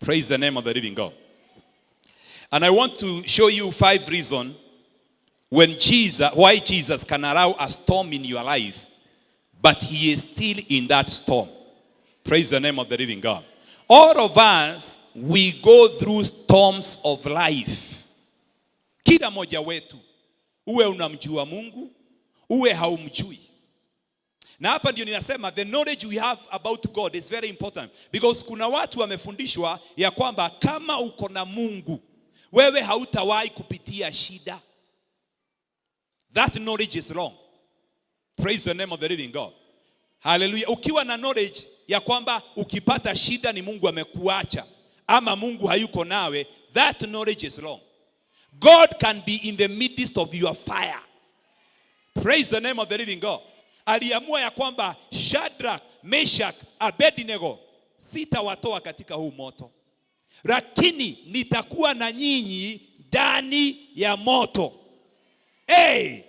Praise the name of the living God. And I want to show you five reasons when Jesus, why Jesus can allow a storm in your life, but he is still in that storm. Praise the name of the living God. All of us, we go through storms of life. Kila mmoja wetu, uwe unamjua Mungu, uwe haumjui. Na hapa ndio ninasema the knowledge we have about God is very important, because kuna watu wamefundishwa ya kwamba kama uko na Mungu, wewe hautawahi kupitia shida. That knowledge is wrong. Praise the name of the living God. Hallelujah. Ukiwa na knowledge ya kwamba ukipata shida ni Mungu amekuacha ama Mungu hayuko nawe, that knowledge is wrong. God can be in the midst of your fire. Praise the name of the living God. Aliamua ya kwamba Shadrach, Meshach, Abednego, sitawatoa katika huu moto, lakini nitakuwa na nyinyi ndani ya moto. Hey!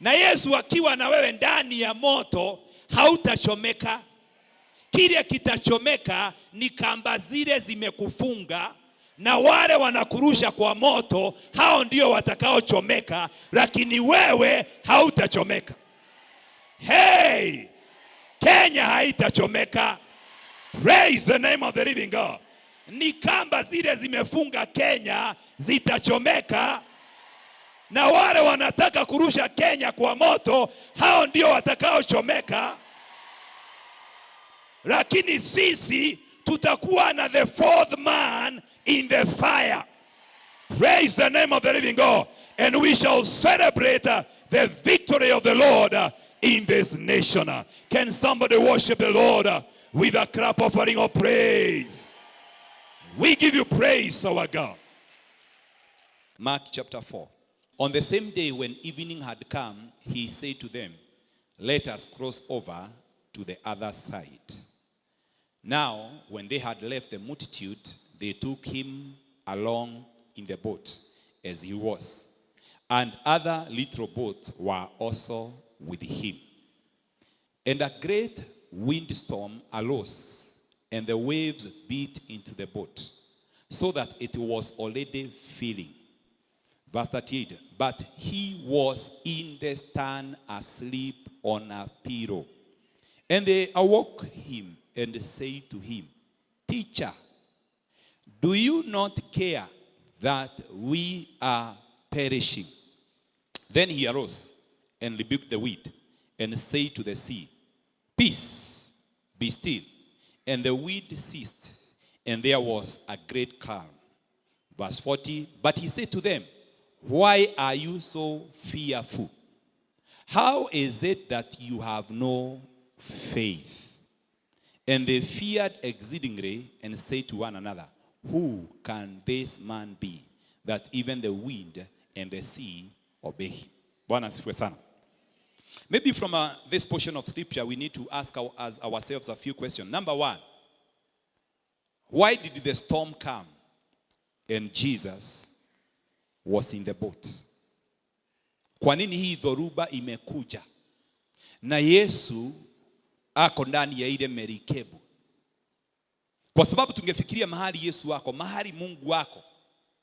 Na Yesu akiwa na wewe ndani ya moto, hautachomeka. Kile kitachomeka ni kamba zile zimekufunga, na wale wanakurusha kwa moto, hao ndio watakaochomeka, lakini wewe hautachomeka. Hey! Kenya haitachomeka. Praise the name of the living God. Ni kamba zile zimefunga Kenya zitachomeka, na wale wanataka kurusha Kenya kwa moto, hao ndio watakaochomeka, lakini sisi tutakuwa na the fourth man in the fire. Praise the name of the living God. And we shall celebrate the victory of the Lord in this nation. Can somebody worship the Lord with a clap offering of praise? We give you praise, our God. Mark chapter 4. On the same day when evening had come, he said to them, "Let us cross over to the other side." Now, when they had left the multitude, they took him along in the boat as he was. And other little boats were also with him. And a great windstorm arose, and the waves beat into the boat, so that it was already filling. Verse 38. But he was in the stern, asleep on a pillow. And they awoke him and said to him, "Teacher, do you not care that we are perishing?" Then he arose and rebuked the wind and said to the sea, "Peace, be still." And the wind ceased, and there was a great calm. Verse 40. But he said to them, "Why are you so fearful? How is it that you have no faith?" And they feared exceedingly and said to one another, "Who can this man be, that even the wind and the sea obey him?" Bwana asifiwe sana. Maybe from this portion of scripture, we need to ask ourselves a few questions. Number one, why did the storm come and Jesus was in the boat? Kwa nini hii dhoruba imekuja na Yesu ako ndani ya ile merikebu? Kwa sababu tungefikiria mahali Yesu ako, mahali Mungu ako,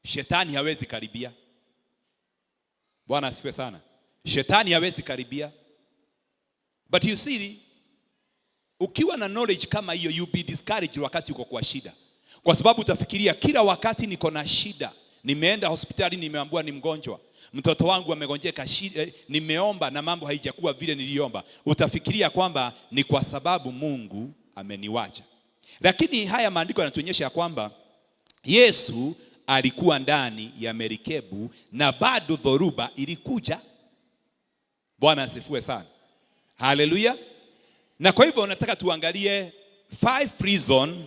shetani hawezi karibia. Bwana asifiwe sana. Shetani hawezi karibia. But you see, ukiwa na knowledge kama hiyo, you be discouraged wakati uko kwa shida, kwa sababu utafikiria kila wakati niko na shida, nimeenda hospitali, nimeambiwa ni mgonjwa, mtoto wangu amegonjeka, nimeomba na mambo haijakuwa vile niliomba. Utafikiria kwamba ni kwa sababu Mungu ameniwacha. Lakini haya maandiko yanatuonyesha ya kwamba Yesu alikuwa ndani ya merikebu na bado dhoruba ilikuja. Bwana asifiwe sana. Haleluya. Na kwa hivyo nataka tuangalie five reason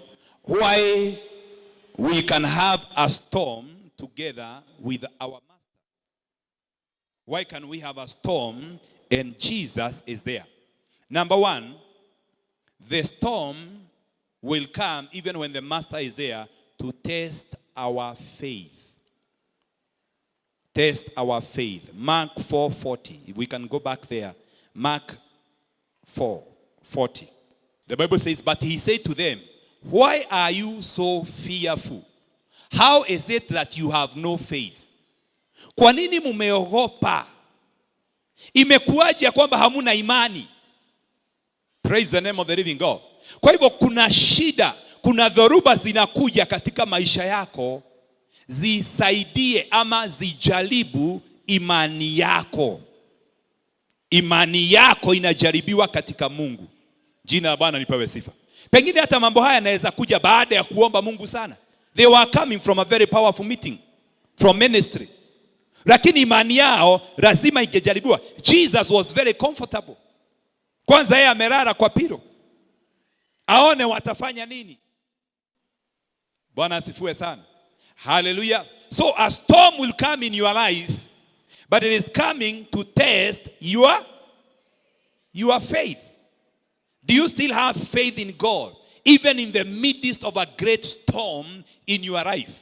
why we can have a storm together with our master. Why can we have a storm and Jesus is there? Number one, the storm will come even when the master is there to test our faith. Test our faith. Mark 4:40. If we can go back there. Mark 4:40. The Bible says, "But he said to them, "Why are you so fearful? How is it that you have no faith?" Kwa nini mumeogopa? Imekuwaje ya kwamba hamuna imani? Praise the name of the living God. Kwa hivyo kuna shida, kuna dhoruba zinakuja katika maisha yako, zisaidie ama zijaribu imani yako. Imani yako inajaribiwa katika Mungu. Jina la Bwana lipewe sifa. Pengine hata mambo haya yanaweza kuja baada ya kuomba Mungu sana. They were coming from a very powerful meeting, from ministry. Lakini imani yao lazima ingejaribiwa. Jesus was very comfortable. Kwanza yeye amelala kwa pillow, aone watafanya nini. Bwana asifiwe sana. Hallelujah. So a storm will come in your life, but it is coming to test your faith. Do you still have faith in God, even in the midst of a great storm in your life?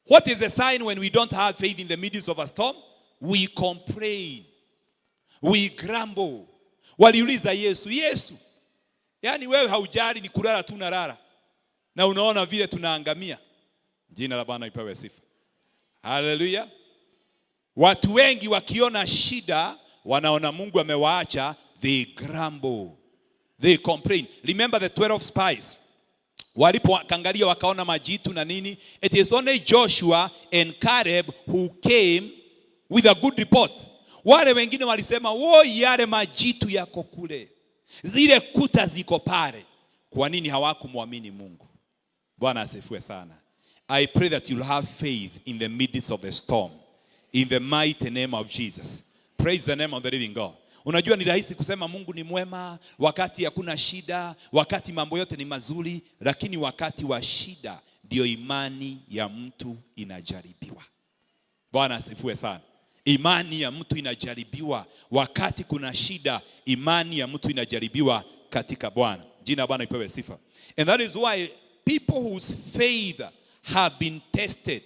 What is the sign when we don't have faith in the midst of a storm? We complain. We grumble. Waliuliza Yesu, "Yesu, yaani wewe haujali, ni kulala tu unalala na unaona vile tunaangamia." Jina la Bwana lipewe sifa. Haleluya. Watu wengi wakiona shida wanaona Mungu amewaacha, they grumble. They complain. Remember the 12 spies. Walipoangalia wakaona majitu na nini, it is only Joshua and Caleb who came with a good report. Wale wengine walisema, "Woi, yale majitu yako kule, zile kuta ziko pale." Kwa nini hawakumwamini Mungu? Bwana asifiwe sana. I pray that you'll have faith in the midst of the storm. In the mighty name of Jesus. Praise the name of the living God. Unajua ni rahisi kusema Mungu ni mwema wakati hakuna shida, wakati mambo yote ni mazuri, lakini wakati wa shida ndio imani ya mtu inajaribiwa. Bwana asifiwe sana. Imani ya mtu inajaribiwa wakati kuna shida, imani ya mtu inajaribiwa katika Bwana. Jina la Bwana ipewe sifa. And that is why people whose faith have been tested,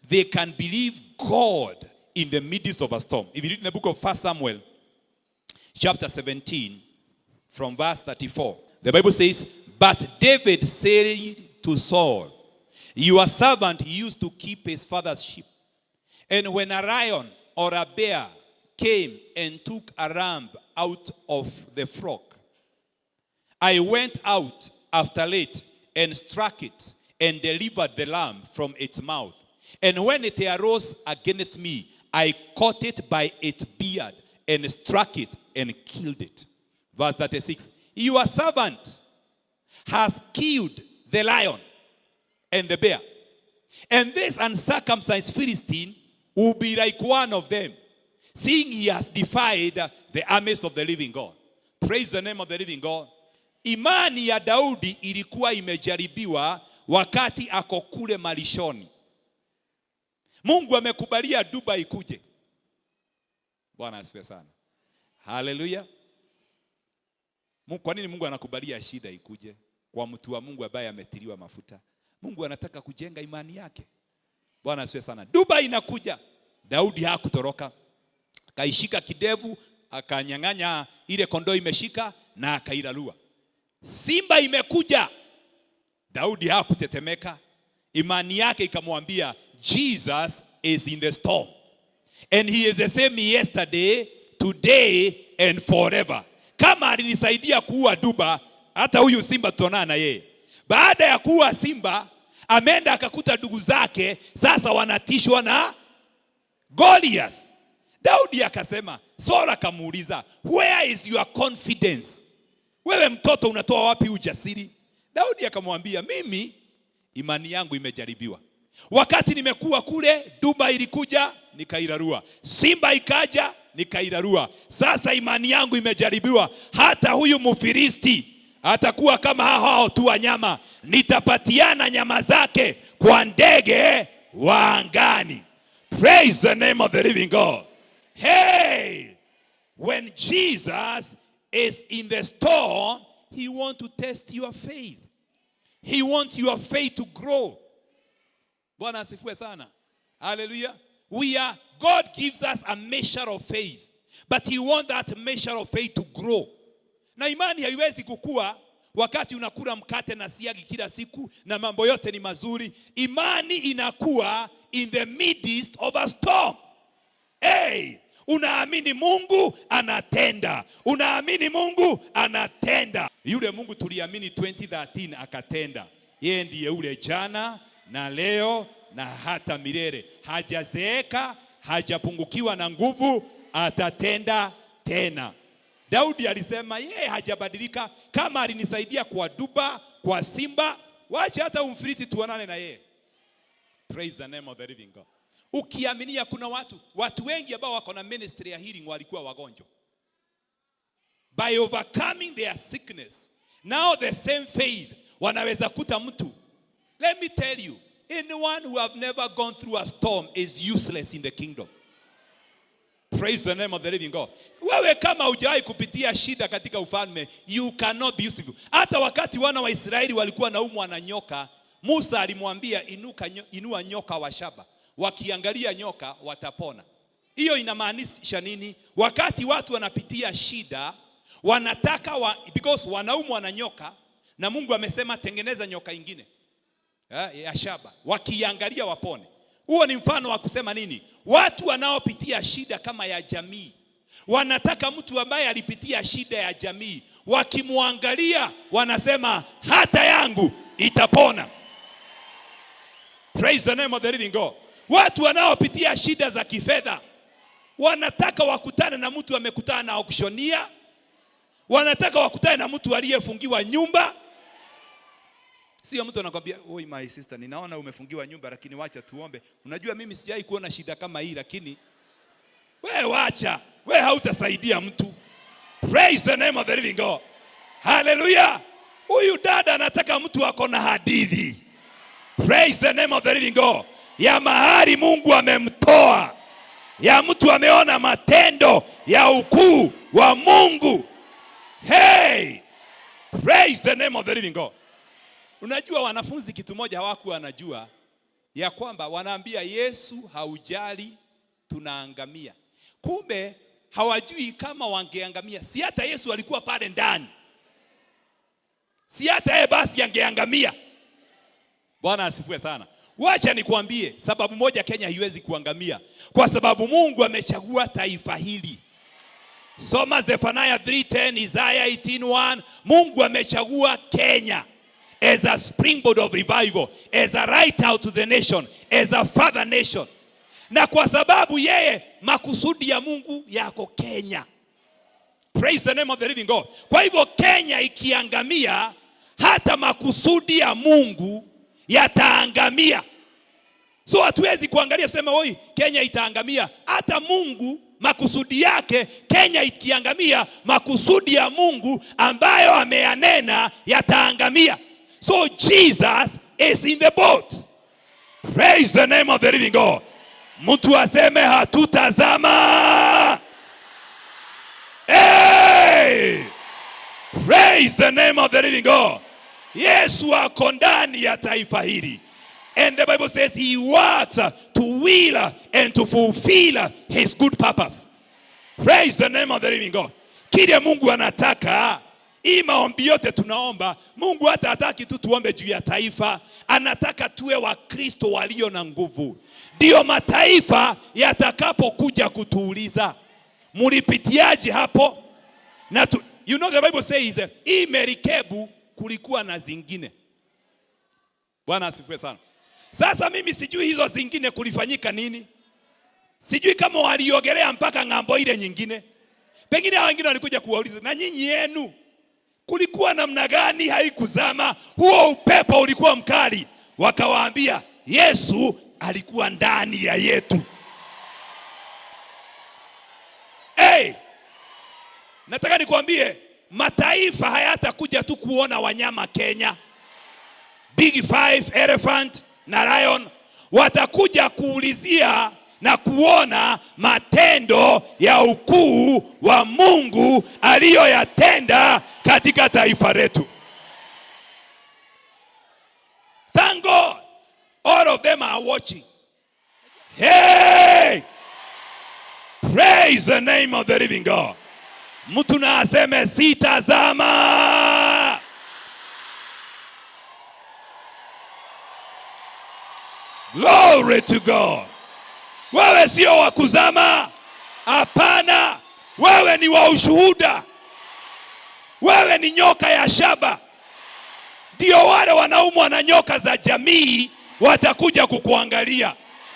they can believe God in the midst of a storm. If you read in the book of 1 Samuel, chapter 17, from verse 34, the Bible says, "But David said to Saul, 'Your servant used to keep his father's sheep. And when a lion or a bear came and took a lamb out of the flock, I went out after it and struck it and delivered the lamb from its mouth. And when it arose against me, I caught it by its beard and struck it and killed it.'" Verse 36: "Your servant has killed the lion and the bear. And this uncircumcised Philistine will be like one of them, seeing he has defied the armies of the living God." Praise the name of the living God. Imani ya Daudi ilikuwa imejaribiwa wakati ako kule malishoni. Mungu amekubalia duba ikuje. Bwana asifiwe sana. Haleluya. Kwa nini Mungu anakubalia shida ikuje kwa mtu wa Mungu ambaye ametiliwa mafuta? Mungu anataka kujenga imani yake. Bwana asifiwe sana. Duba inakuja. Daudi hakutoroka. Akaishika kidevu, akanyang'anya ile kondoo imeshika na akairarua. Simba imekuja. Daudi hakutetemeka. Imani yake ikamwambia, "Jesus is in the storm. And he is the same yesterday, today and forever. Kama alinisaidia kuua duba, hata huyu simba tutaonana na yeye." Baada ya kuua simba, ameenda akakuta ndugu zake sasa wanatishwa na Goliath. Daudi akasema, Saul akamuuliza, "Where is your confidence? Wewe mtoto unatoa wapi ujasiri?" Daudi akamwambia, "Mimi imani yangu imejaribiwa. Wakati nimekuwa kule, duba ilikuja nikairarua, simba ikaja nikairarua. Sasa imani yangu imejaribiwa. Hata huyu Mfilisti atakuwa kama hao hao tu wanyama, nitapatiana nyama zake kwa ndege wa angani." Praise the name of the living God. Hey, when Jesus is in the storm, he wants to test your faith. He wants your faith to grow. Bwana asifiwe sana. Hallelujah. We are God gives us a measure of faith, but he wants that measure of faith to grow. Na imani haiwezi kukua Wakati unakula mkate na siagi kila siku na mambo yote ni mazuri, imani inakuwa in the midst of a storm. Hey, unaamini Mungu anatenda, unaamini Mungu anatenda. Yule Mungu tuliamini 2013 akatenda. Yeye ndiye yule jana na leo na hata milele. Hajazeeka, hajapungukiwa na nguvu, atatenda tena. Daudi alisema yeye hajabadilika, kama alinisaidia kwa duba, kwa simba, wacha hata Mfilisti tuonane na yeye. Praise the name of the living God. Ukiaminia, kuna watu wengi ambao wako na ministry ya healing walikuwa wagonjwa. By overcoming their sickness, now the same faith wanaweza kuta mtu. Let me tell you, anyone who have never gone through a storm is useless in the kingdom. Praise the name of the living God. Wewe kama hujawahi kupitia shida katika ufalme, you cannot be useful. Hata wakati wana wa Israeli walikuwa naumwa na nyoka, Musa alimwambia inuka, inua nyoka wa shaba. Wakiangalia nyoka watapona. Hiyo inamaanisha nini? Wakati watu wanapitia shida, wanataka because wanaumwa na nyoka na Mungu amesema tengeneza nyoka ingine ya shaba, wakiangalia wapone. Huo ni mfano wa kusema nini? Watu wanaopitia shida kama ya jamii wanataka mtu ambaye alipitia shida ya jamii, wakimwangalia wanasema hata yangu itapona. Praise the name of the living God. Watu wanaopitia shida za kifedha wanataka wakutane na mtu amekutana na auctioneer, wanataka wakutane na mtu aliyefungiwa nyumba. Sio mtu anakwambia, "Oi my sister, ninaona umefungiwa nyumba, lakini wacha tuombe. Unajua mimi sijai kuona shida kama hii, lakini we wacha, we hautasaidia mtu." Praise the name of the living God. Hallelujah. Huyu dada anataka mtu ako na hadithi. Praise the name of the living God. Ya mahali Mungu amemtoa, ya mtu ameona matendo ya ukuu wa Mungu. Hey! Praise the name of the living God. Unajua wanafunzi kitu moja hawakuwa wanajua ya kwamba wanaambia Yesu, haujali tunaangamia. Kumbe hawajui kama wangeangamia, si hata Yesu alikuwa pale ndani, si hata yeye basi angeangamia. Bwana asifiwe sana. Wacha nikwambie sababu moja Kenya haiwezi kuangamia, kwa sababu Mungu amechagua taifa hili. Soma Zephaniah 3:10, Isaiah 18:1. Mungu amechagua Kenya as a springboard of revival, as a light out to the nation, as a father nation. Na kwa sababu yeye makusudi ya Mungu yako Kenya. Praise the name of the living God. Kwa hivyo Kenya ikiangamia, hata makusudi ya Mungu yataangamia. So hatuwezi kuangalia sema, oi, Kenya itaangamia. Hata Mungu makusudi yake, Kenya ikiangamia, makusudi ya Mungu ambayo ameyanena yataangamia. So Jesus is in the boat. Praise the name of the living God. Mtu aseme hatutazama. Hey! Praise the name of the living God. Yesu ako ndani ya taifa hili. And the Bible says he works to will and to fulfill his good purpose. Praise the name of the living God. Kile Mungu anataka, hii maombi yote tunaomba, Mungu hata hataki tu tuombe juu ya taifa, anataka tuwe Wakristo walio na nguvu. Ndio mataifa yatakapokuja kutuuliza, mulipitiaje hapo? Na tu, you know the Bible says hii merikebu kulikuwa na zingine. Bwana asifiwe sana. Sasa mimi sijui hizo zingine kulifanyika nini, sijui kama waliogelea mpaka ng'ambo ile nyingine. Pengine hao wengine walikuja kuwauliza, na nyinyi yenu kulikuwa namna gani? Haikuzama, huo upepo ulikuwa mkali. Wakawaambia Yesu alikuwa ndani ya yetu. Hey, nataka nikwambie mataifa hayatakuja tu kuona wanyama Kenya, Big Five, elephant na lion, watakuja kuulizia na kuona matendo ya ukuu wa Mungu aliyoyatenda katika taifa letu. Thank God, all of them are watching. Hey! Praise the name of the living God. Mtu na aseme sitazama. Glory to God. Wewe sio wa kuzama, hapana. Wewe ni wa ushuhuda. Wewe ni nyoka ya shaba. Ndio wale wanaumwa na nyoka za jamii watakuja kukuangalia.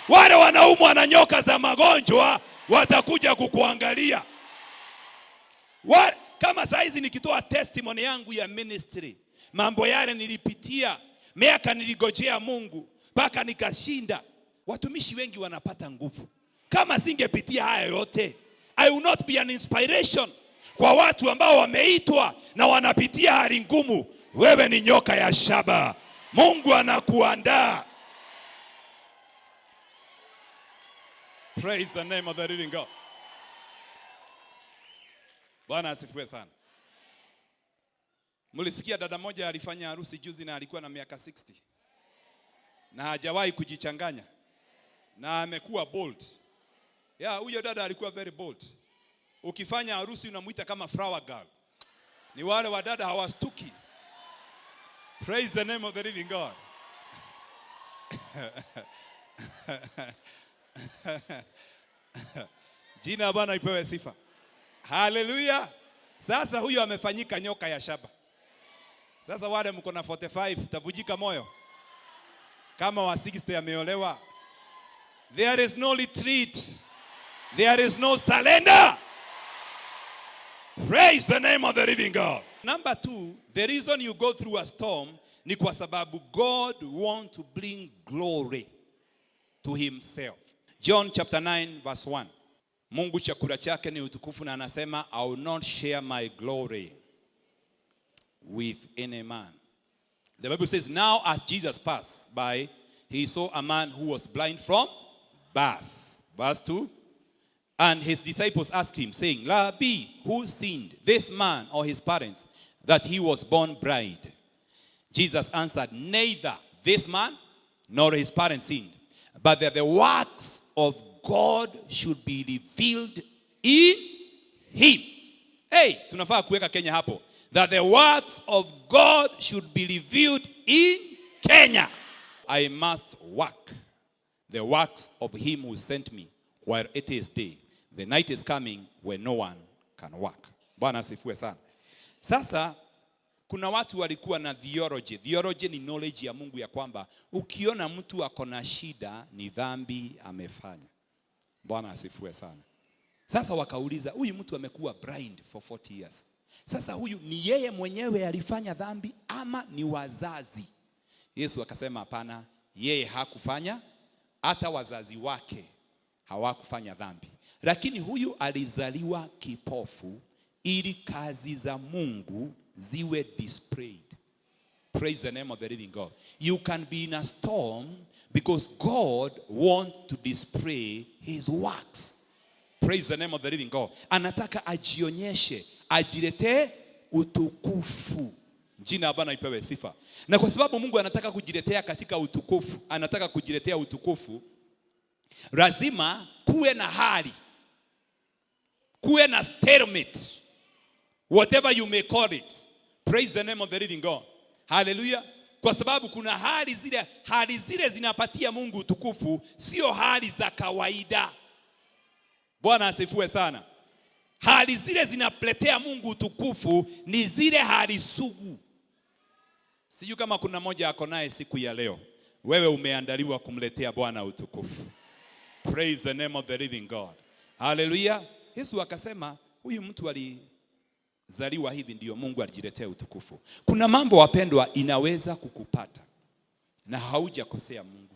Wale wanaumwa na nyoka za magonjwa watakuja kukuangalia. Kama saizi nikitoa testimony yangu ya ministry, mambo yale nilipitia, miaka niligojea Mungu mpaka nikashinda. Watumishi wengi wanapata nguvu. Kama singepitia haya yote, I will not be an inspiration kwa watu ambao wameitwa na wanapitia hali ngumu. Wewe ni nyoka ya shaba, Mungu anakuandaa. Praise the name of the living God. Bwana asifiwe sana. Mlisikia dada moja alifanya harusi juzi na alikuwa na miaka 60 na hajawahi kujichanganya na amekuwa bold. Yeah, huyo dada alikuwa very bold. Ukifanya harusi unamuita kama flower girl. Ni wale wadada hawastuki. Praise the name of the living God. Jina la Bwana ipewe sifa. Haleluya. Sasa huyo amefanyika nyoka ya shaba. Sasa wale mko na 45 tavujika moyo. Kama wa 60 ameolewa. There is no retreat. There is no surrender. Praise the name of the living God. Number 2, the reason you go through a storm ni kwa sababu God want to bring glory to himself. John chapter 9 verse 1. Mungu chakula chake ni utukufu na anasema I will not share my glory with any man. The Bible says, now as Jesus passed by, he saw a man who was blind from birth. Verse 2. And his disciples asked him, saying, Rabbi, who sinned, this man or his parents, that he was born blind? Jesus answered, neither this man nor his parents sinned, but that the works of God should be revealed in him. Hey, tunafaa kuweka Kenya hapo. That the works of God should be revealed in Kenya. I must work the works of him who sent me while it is day. The night is coming when no one can work. Bwana asifiwe sana. Sasa kuna watu walikuwa na theology. Theology ni knowledge ya Mungu ya kwamba ukiona mtu ako na shida ni dhambi amefanya. Bwana asifiwe sana. Sasa wakauliza, huyu mtu amekuwa blind for 40 years. Sasa huyu ni yeye mwenyewe alifanya dhambi ama ni wazazi? Yesu akasema hapana, yeye hakufanya, hata wazazi wake hawakufanya dhambi. Lakini huyu alizaliwa kipofu ili kazi za Mungu ziwe displayed. Praise the name of the living God. You can be in a storm because God wants to display his works. Praise the name of the living God. Anataka ajionyeshe, ajiletee utukufu. Jina la Bwana ipewe sifa. Na kwa sababu Mungu anataka kujiletea katika utukufu, anataka kujiletea utukufu, lazima kuwe na hali, kuwe na stalemate, whatever you may call it. Praise the name of the living God. Hallelujah. Kwa sababu kuna hali zile zinapatia Mungu utukufu, sio hali za kawaida. Bwana asifiwe sana. Hali zile zinapletea Mungu utukufu ni zile hali sugu. Sijui kama kuna moja ako naye siku ya leo. Wewe umeandaliwa kumletea Bwana utukufu. Praise the name of the living God. Hallelujah. Yesu akasema huyu mtu alizaliwa hivi ndio Mungu alijiletea utukufu. Kuna mambo wapendwa inaweza kukupata na haujakosea Mungu.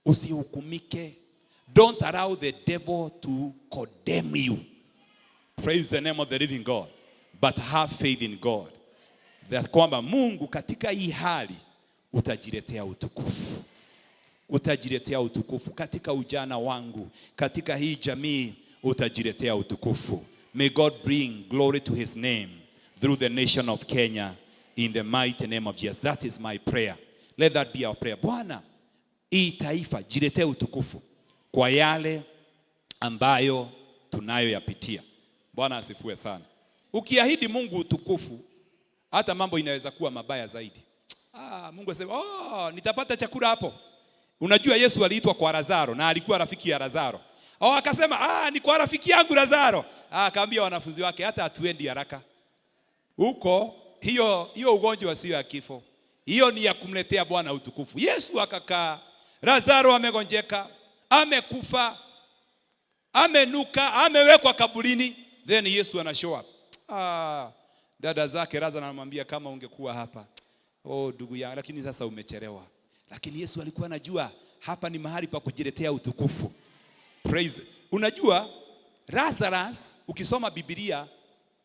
Usihukumike. Don't allow the devil to condemn you. Praise the name of the living God. But have faith in God. That kwamba Mungu katika hii hali utajiletea utukufu. Utajiletea utukufu katika ujana wangu, katika hii jamii utajiletea utukufu. May God bring glory to his name through the nation of Kenya in the mighty name of Jesus. That is my prayer. Let that be our prayer. Bwana, hii taifa jiletee utukufu kwa yale ambayo tunayoyapitia. Bwana asifiwe sana. Ukiahidi Mungu utukufu, hata mambo inaweza kuwa mabaya zaidi. Mungu asema, oh, nitapata chakula hapo. Unajua Yesu aliitwa kwa Lazaro na alikuwa rafiki ya Lazaro. Oh, akasema, "Ah, ni kwa rafiki yangu Lazaro." Ah, akaambia wanafunzi wake, "Hata hatuendi haraka. Huko hiyo hiyo ugonjwa sio ya kifo. Hiyo ni ya kumletea Bwana utukufu." Yesu akakaa. Lazaro amegonjeka, amekufa, amenuka, amewekwa kaburini. Then Yesu ana show up. Ah, dada zake Lazaro anamwambia, "Kama ungekuwa hapa. Oh, ndugu yangu, lakini sasa umechelewa." Lakini Yesu alikuwa anajua hapa ni mahali pa kujiletea utukufu. Praise. Unajua Lazarus, ukisoma Biblia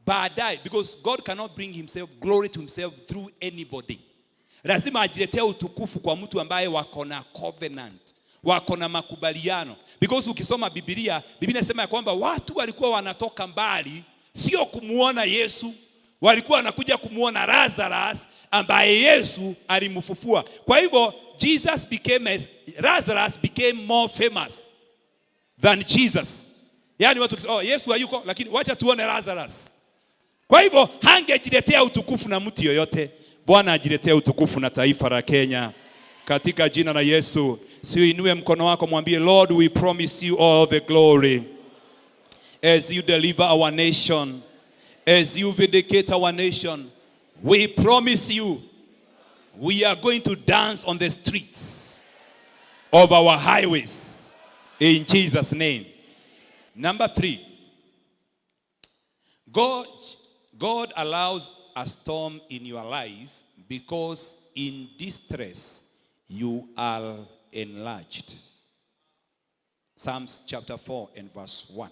baadaye, because God cannot bring himself glory to himself through anybody. Lazima ajiletee utukufu kwa mtu ambaye wako na covenant, wako na makubaliano. Because ukisoma Biblia, Biblia inasema ya kwamba watu walikuwa wanatoka mbali, sio kumuona Yesu, walikuwa wanakuja kumuona Lazarus ambaye Yesu alimfufua. Kwa hivyo Jesus became as, Lazarus became more famous than Jesus. Yaani watu wakisema, "Oh, Yesu hayuko, lakini wacha tuone Lazarus." Kwa hivyo hangejiletea utukufu na mtu yoyote. Bwana ajiletea utukufu na taifa la Kenya katika jina la Yesu. Si uinue mkono wako, mwambie, "Lord, we promise you all the glory as you deliver our nation, as you vindicate our nation. We promise you we are going to dance on the streets of our highways in Jesus' name." Number three, God allows a storm in your life because in distress you are enlarged. Psalms chapter 4 and verse 1.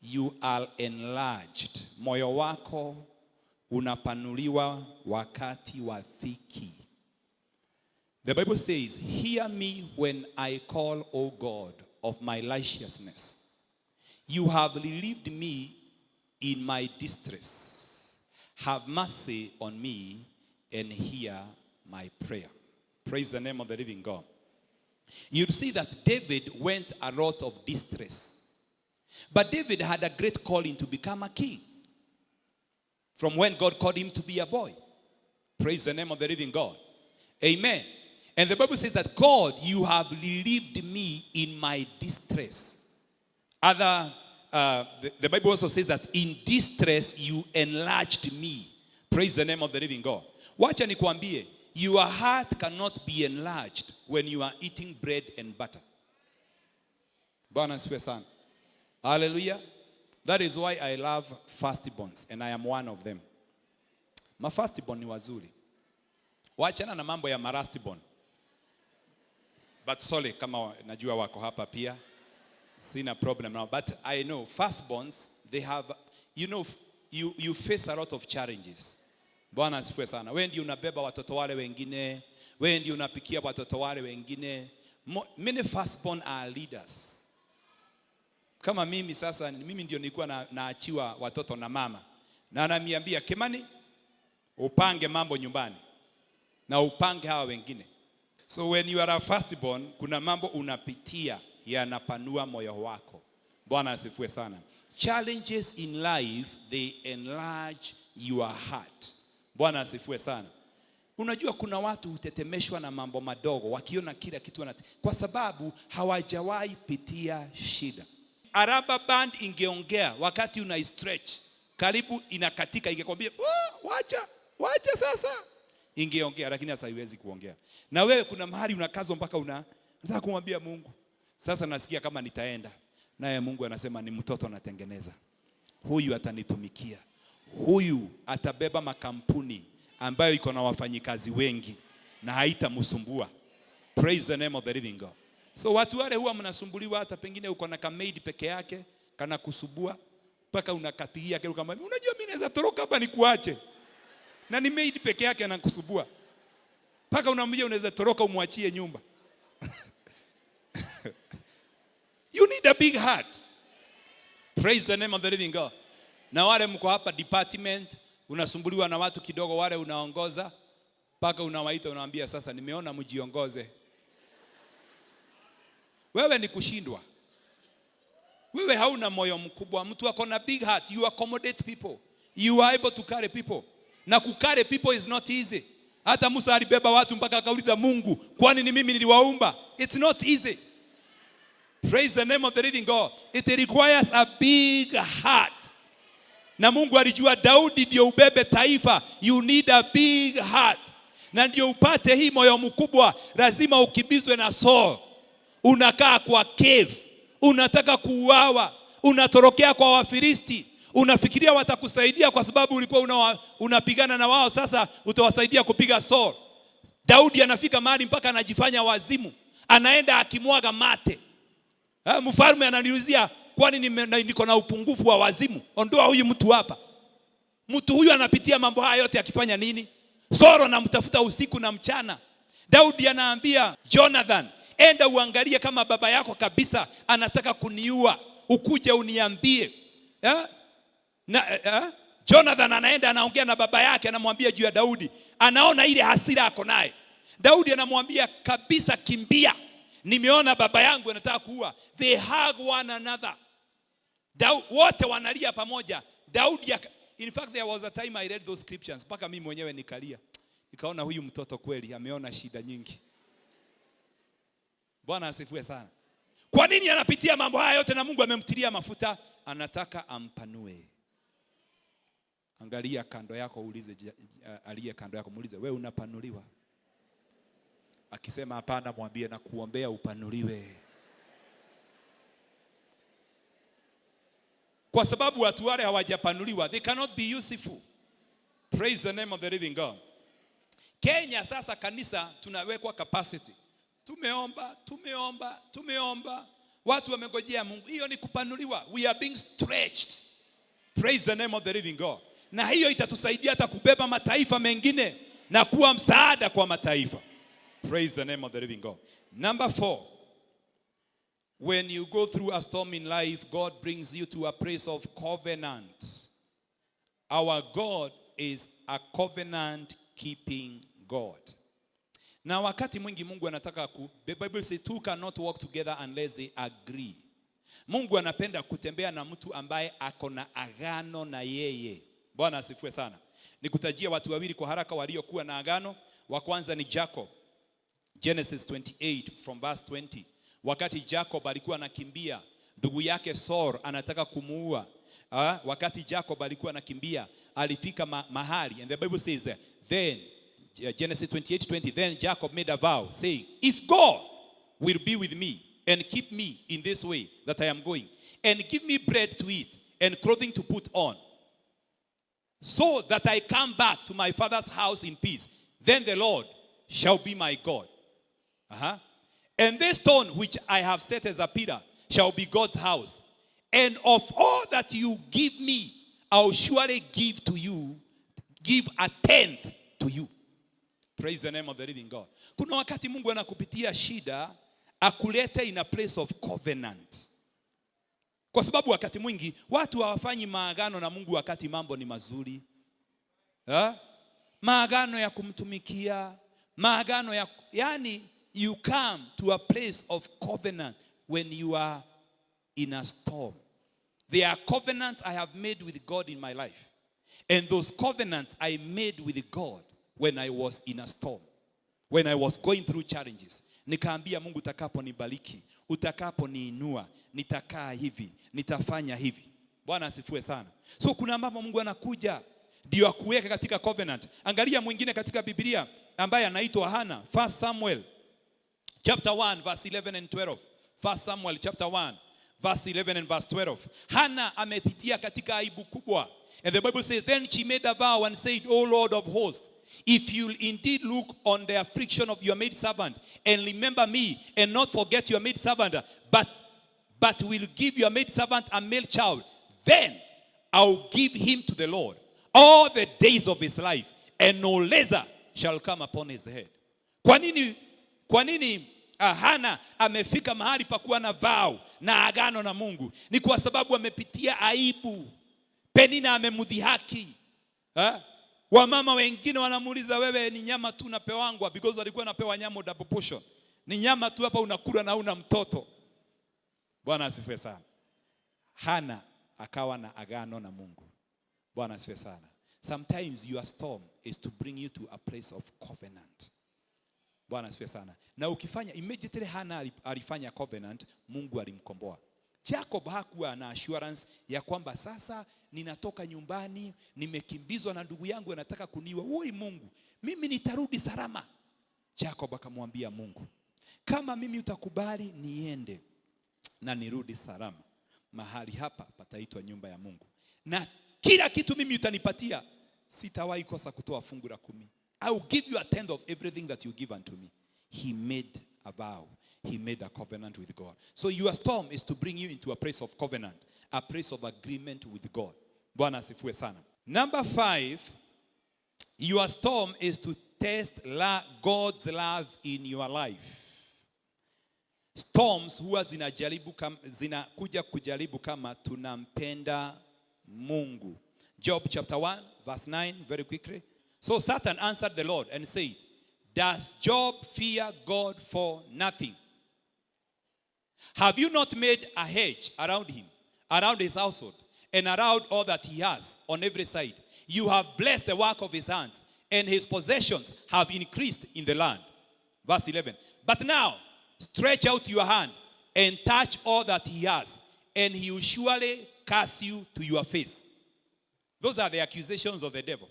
You are enlarged. Moyo wako unapanuliwa wakati wa dhiki. The Bible says, "Hear me when I call, O God of my righteousness. You have relieved me in my distress. Have mercy on me and hear my prayer." Praise the name of the living God. You'd see that David went a lot of distress. But David had a great calling to become a king from when God called him to be a boy. Praise the name of the living God. Amen. And the Bible says that, "God, you have relieved me in my distress." The Bible also says that in distress you enlarged me. Praise the name of the living God. Wacha nikwambie, your heart cannot be enlarged when you are eating bread and butter. Bwana asifiwe sana. Hallelujah. That is why I love firstborns and I am one of them. Ma firstborn ni wazuri. Wachana na mambo ya malastborn. But sorry kama najua wako hapa pia. Sina problem now. But I know firstborns, they have, you face a lot of challenges. Bwana asifiwe sana. Wewe ndio unabeba watoto wale wengine. Wewe ndio unapikia watoto wale wengine. Many firstborn are leaders. Kama mimi sasa, mimi ndio nilikuwa naachiwa watoto na mama. Na ananiambia, "Kimani, upange mambo nyumbani na upange hawa wengine." So when you are a firstborn, kuna mambo unapitia yanapanua moyo wako. Bwana asifiwe sana. Challenges in life, they enlarge your heart. Bwana asifiwe sana. Unajua kuna watu hutetemeshwa na mambo madogo wakiona kila kitu kwa sababu hawajawahi pitia shida. A rubber band ingeongea wakati una stretch karibu inakatika, ingekwambia, "Oh, wacha wacha sasa." Ingeongea, lakini sasa haiwezi kuongea. Na wewe kuna mahali unakazwa mpaka unataka kumwambia Mungu, "Sasa nasikia kama nitaenda." Naye Mungu anasema, "Ni mtoto anatengeneza huyu, atanitumikia huyu, atabeba makampuni ambayo iko na wafanyikazi wengi na haitamsumbua." Praise the name of the living God. So watu wale huwa mnasumbuliwa, hata pengine uko na kamaid peke yake kana kusumbua mpaka unakapigia kelele, ukamwambia, "Unajua mimi naweza toroka hapa nikuache," na ni maid peke yake anakusumbua mpaka unamwambia unaweza toroka umwachie nyumba. You need a big heart. Praise the name of the living God. Na wale mko hapa department, unasumbuliwa na watu kidogo, wale unaongoza mpaka unawaita, unawaambia, "Sasa nimeona mjiongoze." Wewe ni kushindwa. Wewe hauna moyo mkubwa. Mtu ako na big heart, you accommodate people. You are able to carry people. Na kucarry people is not easy. Hata Musa alibeba watu mpaka akauliza Mungu, kwani ni mimi niliwaumba? It's not easy. Praise the name of the living God. It requires a big heart. Na Mungu alijua Daudi ndio ubebe taifa, you need a big heart. Na ndio upate hii moyo mkubwa, lazima ukimbizwe na Saul. Unakaa kwa cave, unataka kuuawa, unatorokea kwa Wafilisti, unafikiria watakusaidia kwa sababu ulikuwa unapigana na wao, sasa utawasaidia kupiga Saul. Daudi anafika mahali mpaka anajifanya wazimu, anaenda akimwaga mate. Mfalme ananiulizia, kwani niko na upungufu wa wazimu? Ondoa huyu mtu hapa. Mtu huyu anapitia mambo haya yote akifanya nini? Saul anamtafuta usiku na mchana. Daudi anaambia Jonathan, enda uangalie kama baba yako kabisa anataka kuniua, ukuje uniambie. Eh? Na, eh? Jonathan anaenda anaongea na baba yake, anamwambia juu ya Daudi, anaona ile hasira ako naye. Daudi anamwambia kabisa, kimbia, nimeona baba yangu anataka kuua. They hug one another. Wote wanalia pamoja. In fact, there was a time I read those scriptures mpaka mimi mwenyewe nikalia, nikaona huyu mtoto kweli ameona shida nyingi. Bwana asifiwe sana. Kwa nini anapitia mambo haya yote na Mungu amemtilia mafuta? Anataka ampanue. Angalia kando yako, uulize aliye kando yako, muulize, wewe unapanuliwa? Akisema hapana, mwambie na kuombea upanuliwe. Kwa sababu watu wale hawajapanuliwa, they cannot be useful. Praise the name of the living God. Kenya sasa kanisa tunawekwa capacity. Tumeomba, tumeomba, tumeomba. Watu wamengojea Mungu. Hiyo ni kupanuliwa. We are being stretched. Praise the name of the living God. Na hiyo itatusaidia hata kubeba mataifa mengine na kuwa msaada kwa mataifa. Praise the name of the living God. Number 4. When you go through a storm in life, God brings you to a place of covenant. Our God is a covenant keeping God. Na wakati mwingi Mungu anataka the Bible says two cannot work together unless they agree. Mungu anapenda kutembea na mtu ambaye ako na agano na yeye. Bwana asifiwe sana. Nikutajia watu wawili kwa haraka waliokuwa na agano. Wa kwanza ni Jacob. Genesis 28 from verse 20. Wakati Jacob alikuwa anakimbia, ndugu yake Saul anataka kumuua. Wakati Jacob alikuwa anakimbia, alifika mahali, and the Bible says then Genesis 28:20, then Jacob made a vow saying, if God will be with me and keep me in this way that I am going, and give me bread to eat and clothing to put on, so that I come back to my father's house in peace, then the Lord shall be my God. And this stone which I have set as a pillar shall be God's house. And of all that you give me, I'll surely give to you, give a tenth to you. Praise the name of the living God. Kuna wakati Mungu anakupitia shida, akulete in a place of covenant. Kwa sababu wakati mwingi watu hawafanyi maagano na Mungu wakati mambo ni mazuri. Ha? Maagano ya kumtumikia, maagano ya, yani you come to a place of covenant when you are in a storm. There are covenants I have made with God in my life. And those covenants I made with God when I was in a storm. When I was going through challenges. Nikaambia Mungu, utakaponibariki, utakaponiinua, nitakaa hivi, nitafanya hivi. Bwana asifiwe sana. So kuna ambapo Mungu anakuja ndio akuweke katika covenant. Angalia mwingine katika Biblia ambaye anaitwa Hana, 1 Samuel chapter 1 verse 11 and 12. 1 Samuel chapter 1 verse 11 and verse 12. Hana amepitia katika aibu kubwa. And the Bible says, then she made a vow and said, O Lord of hosts, if you indeed look on the affliction of your maidservant and remember me and not forget your maidservant, but will give your maidservant a male child, then I'll give him to the Lord all the days of his life, and no razor shall come upon his head. Kwa nini Hana amefika mahali pa kuwa na vow na agano na Mungu? Ni kwa sababu amepitia aibu. Penina amemdhihaki. Wamama wengine wanamuuliza, wewe ni nyama tu unapewangwa, because alikuwa anapewa nyama double portion. Ni nyama tu hapa unakula na una mtoto. Bwana asifiwe sana. Hana akawa na agano na Mungu. Bwana asifiwe sana. Sometimes your storm is to bring you to a place of covenant. Bwana asifiwe sana. Na ukifanya immediately, Hana alifanya covenant, Mungu alimkomboa. Jacob hakuwa na assurance ya kwamba sasa ninatoka nyumbani, nimekimbizwa na ndugu yangu anataka kuniua. Woi Mungu, mimi nitarudi salama. Jacob akamwambia Mungu, "Kama mimi utakubali niende na nirudi salama, mahali hapa pataitwa nyumba ya Mungu, na kila kitu mimi utanipatia, sitawahi kosa kutoa fungu la kumi. I will give you a tenth of everything that you give unto me." He made a vow. He made a covenant with God. So your storm is to bring you into a place of covenant, a place of agreement with God. Bwana asifiwe sana. Number five, your storm is to test God's love in your life. Storms huwa zinakuja kujaribu kama tunampenda Mungu. Job chapter 1 verse 9, very quickly. So Satan answered the Lord and said, "Does Job fear God for nothing? Have you not made a hedge around him, around his household, and around all that he has on every side? You have blessed the work of his hands, and his possessions have increased in the land." Verse 11. "But now, stretch out your hand and touch all that he has, and he will surely curse you to your face." Those are the accusations of the devil.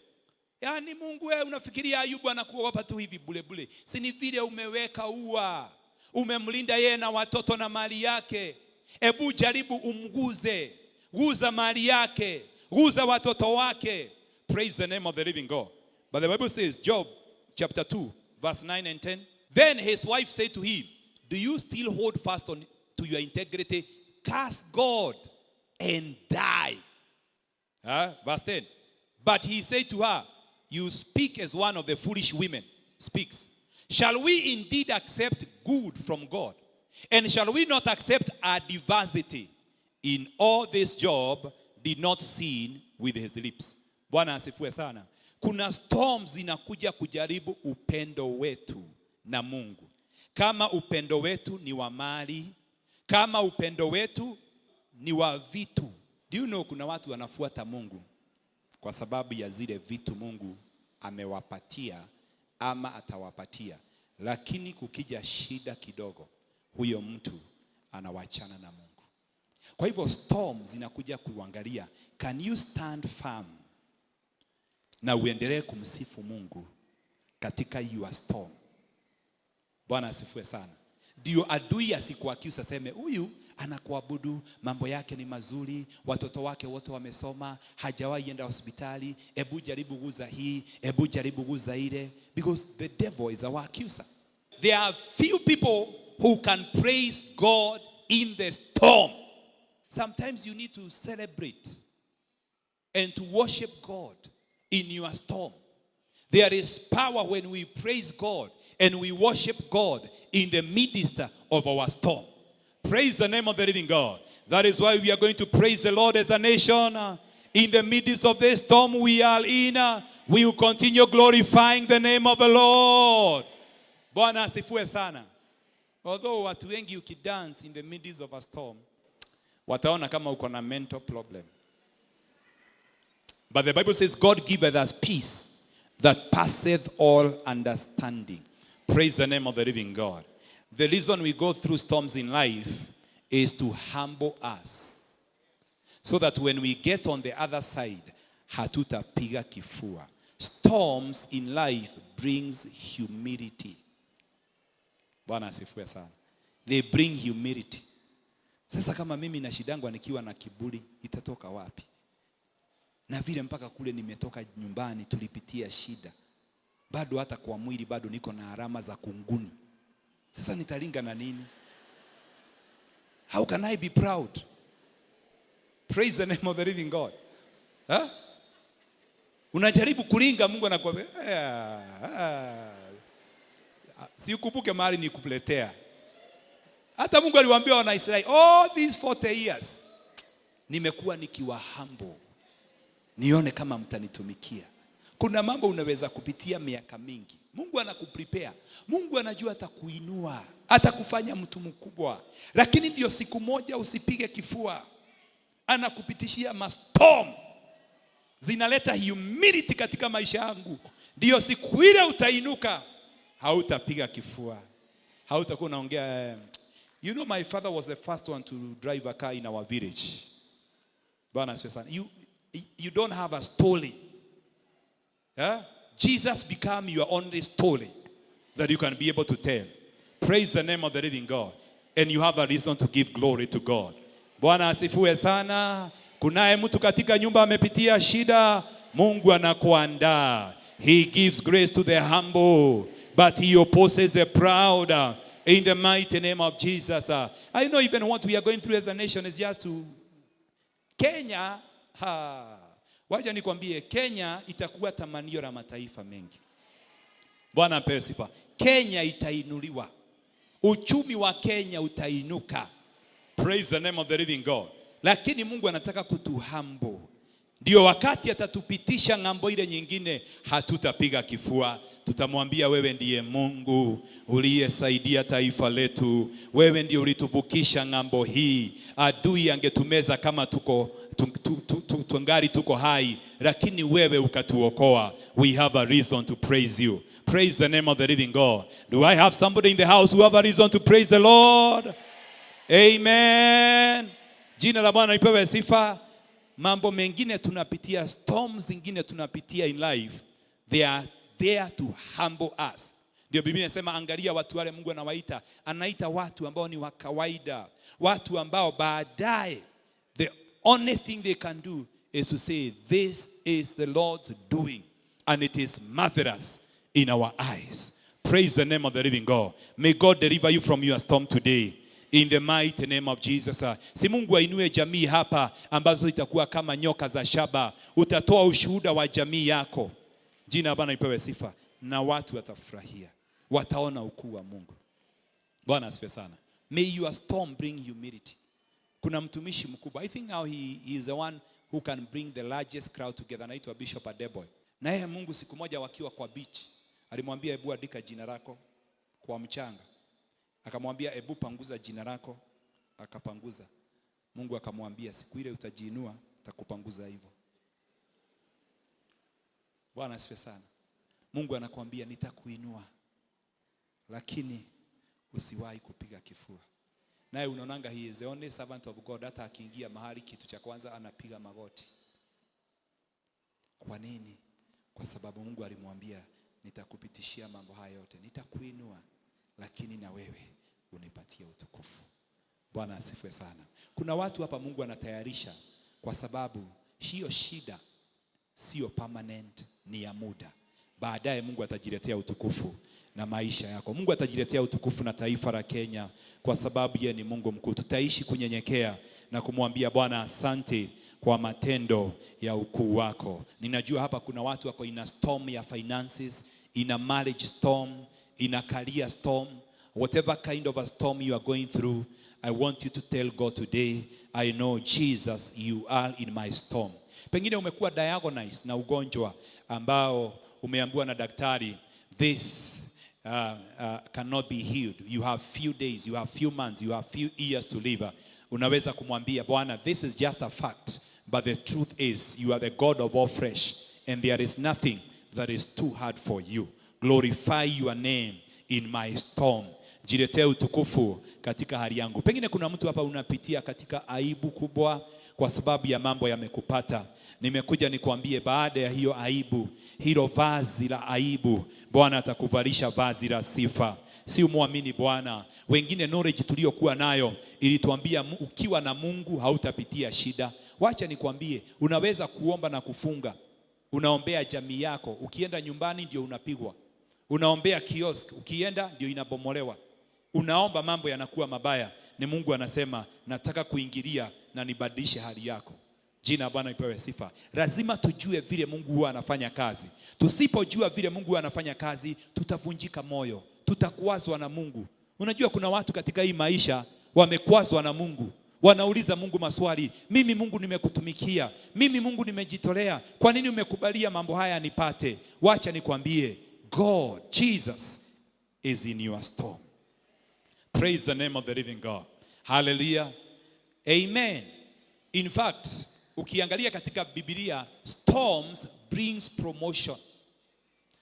Yaani Mungu, wewe unafikiria Ayubu anakuogopa tu hivi bure bure? Si ni vile umeweka ua, umemlinda yeye na watoto na mali yake. Ebu jaribu umguze, guza mali yake, guza watoto wake. Praise the name of the living God. But the Bible says, Job chapter 2, verse 9 and 10. Then his wife said to him, "Do you still hold fast on to your integrity? Curse God and die." Huh? Verse 10. But he said to her, "You speak as one of the foolish women speaks. Shall we indeed accept good from God? And shall we not accept adversity? In all this Job did not sin with his lips." Bwana asifiwe sana. Kuna storms zinakuja kujaribu upendo wetu na Mungu. Kama upendo wetu ni wa mali, kama upendo wetu ni wa vitu. Do you know kuna watu wanafuata Mungu kwa sababu ya zile vitu Mungu amewapatia ama atawapatia, lakini kukija shida kidogo, huyo mtu anawachana na Mungu. Kwa hivyo storm zinakuja kuangalia, can you stand firm na uendelee kumsifu Mungu katika your storm. Bwana asifiwe sana. Ndio adui asikuaccuse aseme huyu anakuabudu, mambo yake ni mazuri, watoto wake wote wamesoma, hajawahi enda hospitali, ebu jaribu guza hii, ebu jaribu guza ile, because the devil is our accuser. There are few people who can praise God in the storm. Sometimes you need to celebrate and to worship God in your storm. There is power when we praise God and we worship God in the midst of our storm. Praise the name of the living God. That is why we are going to praise the Lord as a nation. In the midst of this storm we are in, we will continue glorifying the name of the Lord. Bwana asifiwe sana. Although watu wengi ukidance in the midst of a storm, wataona kama uko na mental problem. But the Bible says God giveth us peace that passeth all understanding. Praise the name of the living God. The reason we go through storms in life is to humble us, so that when we get on the other side, hatutapiga kifua. Storms in life brings humility. Bwana asifiwe sana. They bring humility. Sasa kama mimi nashindangwa nikiwa na kiburi, itatoka wapi? Na vile mpaka kule nimetoka nyumbani tulipitia shida, bado hata kwa mwili bado niko na alama za kunguni. Sasa nitaringa na nini? How can I be proud? Praise the name of the living God. Huh? Unajaribu kuringa, Mungu anakuambia, "Ah, ah, si ukumbuke mahali nikuletea." Hata Mungu aliwaambia wana Israeli, "All these 40 years nimekuwa nikiwa humble, nione kama mtanitumikia." Kuna mambo unaweza kupitia miaka mingi. Mungu anakuprepare. Mungu anajua atakuinua, atakufanya mtu mkubwa, lakini ndio siku moja usipige kifua. Anakupitishia mastorm. Zinaleta humility katika maisha yangu. Ndio siku ile utainuka, hautapiga kifua, hautakuwa unaongea. My father was the first one to drive a car in our village. Bwana asifiwe sana. You don't have a story. Yeah? Jesus become your only story that you can be able to tell. Praise the name of the living God. And you have a reason to give glory to God. Bwana asifiwe sana. Kunaye mtu katika nyumba amepitia shida, Mungu anakuandaa. He gives grace to the humble, but he opposes the proud. In the mighty name of Jesus. I know even what we are going through as a nation is just to Kenya, ha. Wacha nikwambie, Kenya itakuwa tamanio la mataifa mengi. Bwana apewe sifa. Kenya itainuliwa. Uchumi wa Kenya utainuka. Praise the name of the living God. Lakini Mungu anataka kutuhumble. Ndio wakati atatupitisha ng'ambo ile nyingine, hatutapiga kifua. Tutamwambia, "Wewe ndiye Mungu uliyesaidia taifa letu, wewe ndiye ulituvukisha ng'ambo hii. Adui angetumeza kama tuko tungali tuko hai, lakini wewe ukatuokoa." We have a reason to praise you. Praise the name of the living God. Do I have somebody in the house who have a reason to praise the Lord? Amen. Jina la Bwana lipewe sifa. Mambo mengine tunapitia, storms zingine tunapitia in life, they are there to humble us. Ndio Biblia inasema, angalia watu wale Mungu anawaita, anaita watu ambao ni wa kawaida, watu ambao baadaye the only thing they can do is to say, "This is the Lord's doing and it is marvelous in our eyes." Praise the name of the living God. May God deliver you from your storm today. In the mighty name of Jesus. Si Mungu ainue jamii hapa ambazo itakuwa kama nyoka za shaba. Utatoa ushuhuda wa jamii yako. Jina la Bwana lipewe sifa na watu watafurahia. Wataona ukuu wa Mungu. Bwana asifiwe sana. May your storm bring humility. Kuna mtumishi mkubwa. I think now he is the one who can bring the largest crowd together. Anaitwa Bishop Adeboye. Na yeye Mungu siku moja wakiwa kwa beach alimwambia, "Hebu andika jina lako kwa mchanga." Akamwambia, "Hebu panguza jina lako." Akapanguza. Mungu akamwambia, "Siku ile utajiinua, takupanguza hivyo." Bwana asifiwe sana. Mungu anakuambia, "Nitakuinua, lakini usiwahi kupiga kifua." Naye unaonanga he is the only servant of God, hata akiingia mahali kitu cha kwanza anapiga magoti. Kwa nini? Kwa sababu Mungu alimwambia, "Nitakupitishia mambo haya yote, nitakuinua, lakini na wewe unipatie utukufu." Bwana asifiwe sana. Kuna watu hapa Mungu anatayarisha kwa sababu hiyo shida sio permanent, ni ya muda. Baadaye Mungu atajiletea utukufu na maisha yako. Mungu atajiletea utukufu na taifa la Kenya kwa sababu yeye ni Mungu mkuu. Tutaishi kunyenyekea na kumwambia Bwana, asante kwa matendo ya ukuu wako. Ninajua hapa kuna watu wako ina storm ya finances, ina marriage storm, ina career storm, whatever kind of a storm you are going through, I want you to tell God today, "I know, Jesus, you are in my storm." Pengine umekuwa diagnosed na ugonjwa ambao umeambiwa na daktari, "This cannot be healed. You have few days, you have few months, you have few years to live." Unaweza kumwambia Bwana, "This is just a fact, but the truth is you are the God of all flesh and there is nothing that is too hard for you. Glorify your name in my storm." Jiletee utukufu katika hali yangu. Pengine kuna mtu hapa unapitia katika aibu kubwa kwa sababu ya mambo yamekupata. Nimekuja nikwambie, baada ya hiyo aibu, hilo vazi la aibu, Bwana atakuvalisha vazi la sifa. Si umwamini Bwana. Wengine knowledge tuliyokuwa nayo ilituambia ukiwa na Mungu hautapitia shida. Wacha nikwambie, unaweza kuomba na kufunga, unaombea jamii yako, ukienda nyumbani ndio unapigwa. Unaombea kiosk, ukienda ndio inabomolewa. Unaomba mambo yanakuwa mabaya. Ni Mungu anasema, "Nataka kuingilia na nibadilishe hali yako." Jina la Bwana ipewe sifa. Lazima tujue vile Mungu huwa anafanya kazi. Tusipojua vile Mungu huwa anafanya kazi, tutavunjika moyo, tutakwazwa na Mungu. Unajua kuna watu katika hii maisha wamekwazwa na Mungu. Wanauliza Mungu maswali, "Mimi Mungu nimekutumikia, mimi Mungu nimejitolea, kwa nini umekubalia mambo haya nipate?" Wacha nikwambie, God, Jesus is in your storm. Praise the name of the living God. Hallelujah. Amen. In fact, ukiangalia katika Biblia, storms Storms brings promotion.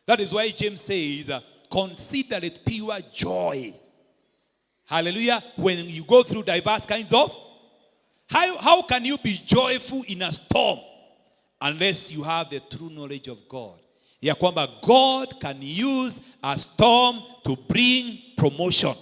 That is why James says, consider it pure joy. Hallelujah. When you go through diverse kinds of, how can you be joyful in a storm unless you have the true knowledge of God? Ya kwamba God can use a storm to bring promotion.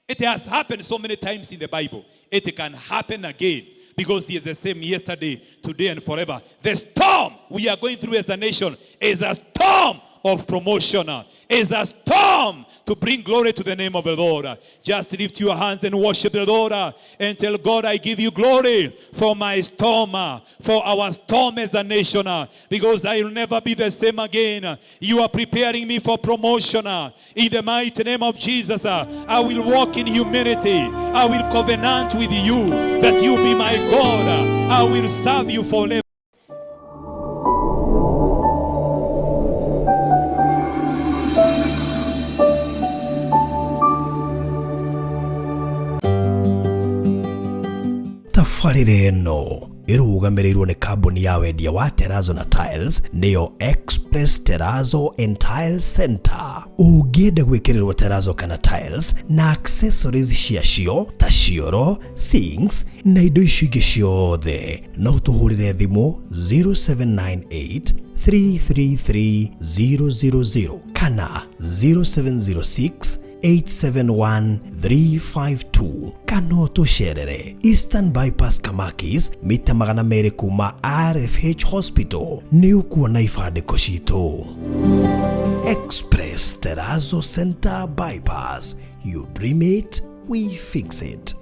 It has happened so many times in the Bible. It can happen again because he is the same yesterday, today, and forever. The storm we are going through as a nation is a storm of promotion, is a storm to bring glory to the name of the Lord. Just lift your hands and worship the Lord and tell God, I give you glory for my storm, for our storm as a nation, because I will never be the same again. You are preparing me for promotion. In the mighty name of Jesus, I will walk in humility. I will covenant with you that you be my God. I will serve you forever. Tabarĩra ĩno ĩrũgamĩrĩirwo nĩ kambuni ya wendia wa Terrazzo na Tiles, nĩyo Express Terrazzo and Tile Center. Ũngĩenda gwĩkĩrĩrwo terrazzo kana tiles na accessories ciacio ta cioro, sinks na indo icio ingĩ ciothe, no tũhũrĩre thimũ 0798 333 000 kana 0706 871 352, kana ũtũcerere Eastern Bypass, Kamakis, mita 200 kuma RFH Hospital. Nĩ ũkuona ibandĩko citũ. Express Terrazzo Center Bypass. You dream it, we fix it.